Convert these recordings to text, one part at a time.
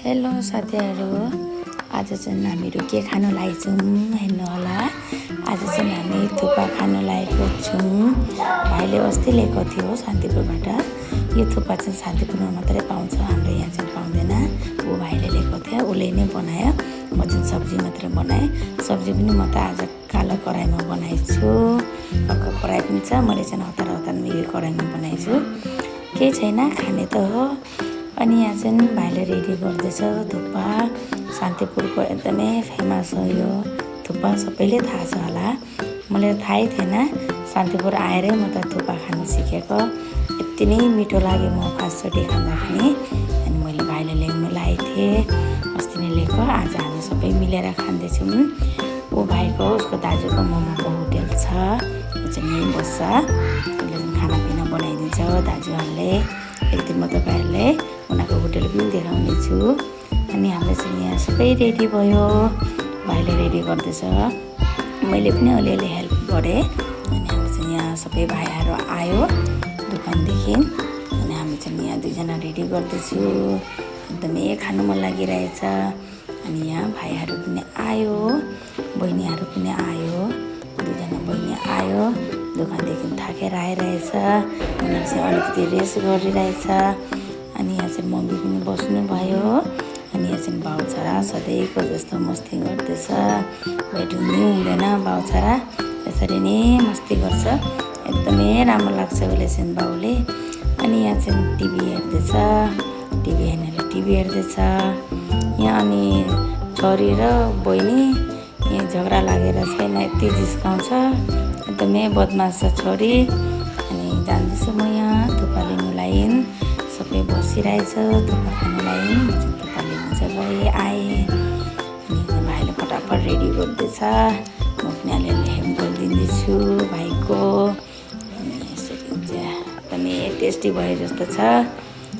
Hello साथीहरू, आज चाहिँ हामीहरू के खानु लागेछौँ हेर्नु होला। आज चाहिँ हामी थुक्पा खानु लागेको छौँ। भाइले अस्ति ल्याएको थियो शान्तिपुरबाट। यो थुक्पा चाहिँ शान्तिपुरमा मात्रै पाउँछ, हाम्रो यहाँ चाहिँ पाउँदैन। ऊ भाइले ल्याएको थियो, उसले नै बनायो। म चाहिँ सब्जी मात्रै बनाएँ। सब्जी पनि म त आज कालो कराईमा बनाएछु। अर्को कराई पनि छ, मैले चाहिँ हतारमा यो कराईमा बनाएछु। केही छैन, खाने त हो। अनि यहाँ चाहिँ भाइले रेडी गर्दैछ थुक्पा। शान्तिपुरको एकदमै फेमस हो यो थुक्पा, सबैले थाहा छ होला। मलाई थाहै थिएन, शान्तिपुर आएरै म त थुक्पा खानु सिकेको। यति नै मिठो लाग्यो म फर्स्टचोटि खाँदाखेरि। अनि मैले भाइले ल्याउनु लागेको थिएँ, अस्ति नै ल्याएको। आज हामी सबै मिलेर खाँदैछौँ। ऊ भाइको उसको दाजुको मोमोको होटेल छ, ऊ चाहिँ यहीँ बस्छ। उसले खानापिना बनाइदिन्छ दाजुहरूले। एक दिन म तपाईँहरूलाई उनीहरूको होटेल पनि देखाउने छु। अनि हाम्रो चाहिँ यहाँ सबै रेडी भयो, भाइले रेडी गर्दैछ। मैले पनि अलिअलि हेल्प गरेँ। अनि हाम्रो चाहिँ यहाँ सबै भाइहरू आयो दोकानदेखि। अनि हामी चाहिँ यहाँ दुईजना रेडी गर्दैछु। एकदमै खानु मन लागिरहेछ। अनि यहाँ भाइहरू पनि आयो, बहिनीहरू पनि आयो। दुईजना बहिनी आयो, दोकानदेखि थाकेर आइरहेछ। उनीहरू चाहिँ अलिकति रेस्ट गरिरहेछ। अनि यहाँ चाहिँ मम्मी पनि बस्नुभयो। अनि यहाँ चाहिँ बाउ छोरा सधैँको जस्तो मस्ती गर्दैछ। भेट्नु हुँदैन, बाउ छोरा यसरी नै मस्ती गर्छ। एकदमै राम्रो लाग्छ उसले चाहिँ बाउले। अनि यहाँ चाहिँ टिभी हेर्दैछ, टिभी हेर्नेले टिभी हेर्दैछ। यहाँ अनि छोरी र बहिनी यहाँ झगडा लागेर छैन, यति जिस्काउँछ। एकदमै बदमास छ छोरी। अनि जान्दैछु म यहाँ थुक्पा लिनुलाई। सबै बसिरहेछ थुक्पा खानुलाई। म चाहिँ थुक्पा लिनु चाहिँ आएँ। अनि भाइले फटाफट रेडी गर्दैछ, म पनि अलिअलि हेल्प गरिदिँदैछु भाइको। अनि यसरी चाहिँ एकदमै टेस्टी भयो जस्तो छ,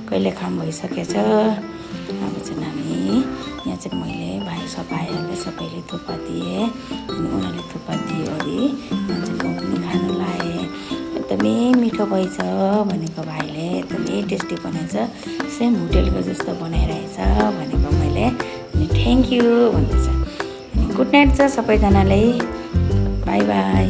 कहिले खाम भइसकेछ। अब चाहिँ हामी यहाँ चाहिँ मैले भाइ भाइहरूले सबैले थुक्पा दिएँ। अनि उनीहरूले थुक्पा दियो अरे यहाँ चाहिँ म पनि खानु लाएँ। एकदमै मिठो भएछ भनेको भाइले, एकदमै टेस्टी बनाएछ, सेम होटेलको जस्तो बनाइरहेछ भनेको मैले। अनि थ्याङ्क यू भन्दैछ। अनि गुड नाइट छ सबैजनालाई, बाई बाई।